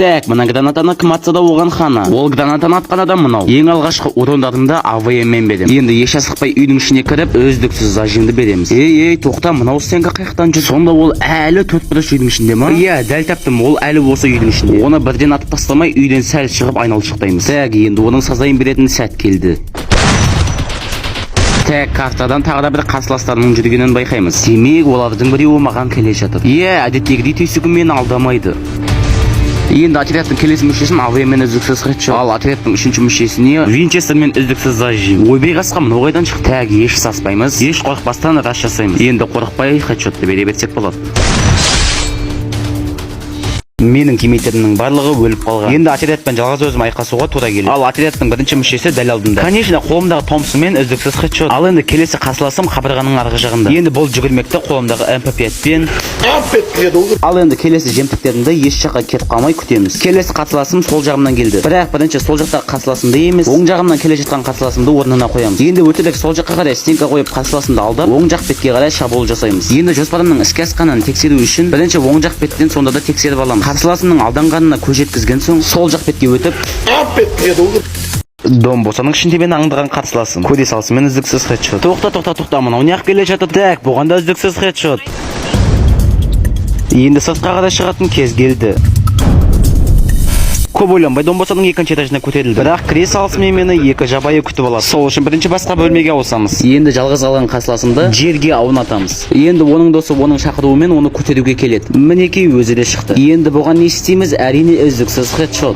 Так, мына гранатаны кім атса да, оған хана. Ол гранатаны атқан адам мынау. Ең алғашқы урондарымды АВМ-мен беремін. Енді еш асықпай үйдің ішіне кіріп, үздіксіз зажимді береміз. Ей, ей, тоқта, мынау стенка қаяқтан жүр? Сонда ол әлі төрт бұрыш үйдің ішінде ма? Иә, дәл таптым, ол әлі осы үйдің ішінде. Оны бірден атып тастамай, үйден сәл шығып айналшықтаймыз. Так, енді оның сазайын беретін сәт келді. Так, картадан тағы да бір қарсыластарының жүргенін байқаймыз. Демек, олардың біреуі маған келе жатыр. Иә, әдеттегідей түйсігім мені алдамайды. Енді отрядтың келесі мүшесін АВМ-мен үздіксіз хедшот. Ал отрядтың үшінші мүшесіне винчестермен үздіксіз зажим. Ойбай, қасқа, мынау қайдан шықты? Так, еш саспаймыз, еш қорықпастан раш жасаймыз. Енді қорықпай хедшотты бере берсек болады. Менің тиммейттерімнің барлығы өліп қалған. Енді отрядпен жалғыз өзім айқасуға тура келеді. Ал отрядтың бірінші мүшесі дәл алдымда. Конечно, қолымдағы Томпсонмен үздіксіз хедшот. Ал енді келесі қарсыласым қабырғаның арғы жағында. Енді бұл жүгірмекті қолымдағы МП5-пен. Ал енді келесі жемтіктерімді еш жаққа кетіп қалмай күтеміз. Келесі қарсыласым сол жағымнан келді. Бірақ бірінші сол жақтағы қарсыласымды емес, оң жағымнан келе жатқан қарсыласымды орнына қоямыз. Енді өтірік сол жаққа қарай стенка қойып, қарсыласымды алдап, оң жақ бетке қарай шабуыл жасаймыз. Енді жоспарымның іске асқанын тексеру үшін бірінші оң жақ беттен сонда да тексеріп аламыз. Қарсыласымның алданғанына көз жеткізген соң, сол жақ бетке өтіп, Домбосаның ішінде мені аңдыған қарсыласым. Көре салысымен үздіксіз хедшот. Тоқта, тоқта, тоқта, мынау неғып келе жатыр? Так, бұған да үздіксіз хедшот. Енді сыртқа қарай шығатын кез келді. Көп ойланбай Домбосаның екінші этажына көтерілді. Бірақ кіре салысымен мені екі жабайы күтіп алады. Сол үшін бірінші басқа бөлмеге ауысамыз. Енді жалғыз қалған қарсыласымды жерге аунатамыз. Енді оның досы оның шақыруымен оны көтеруге келеді. Мінекей, өзі де шықты. Енді бұған не істейміз? Әрине, үздіксіз хедшот.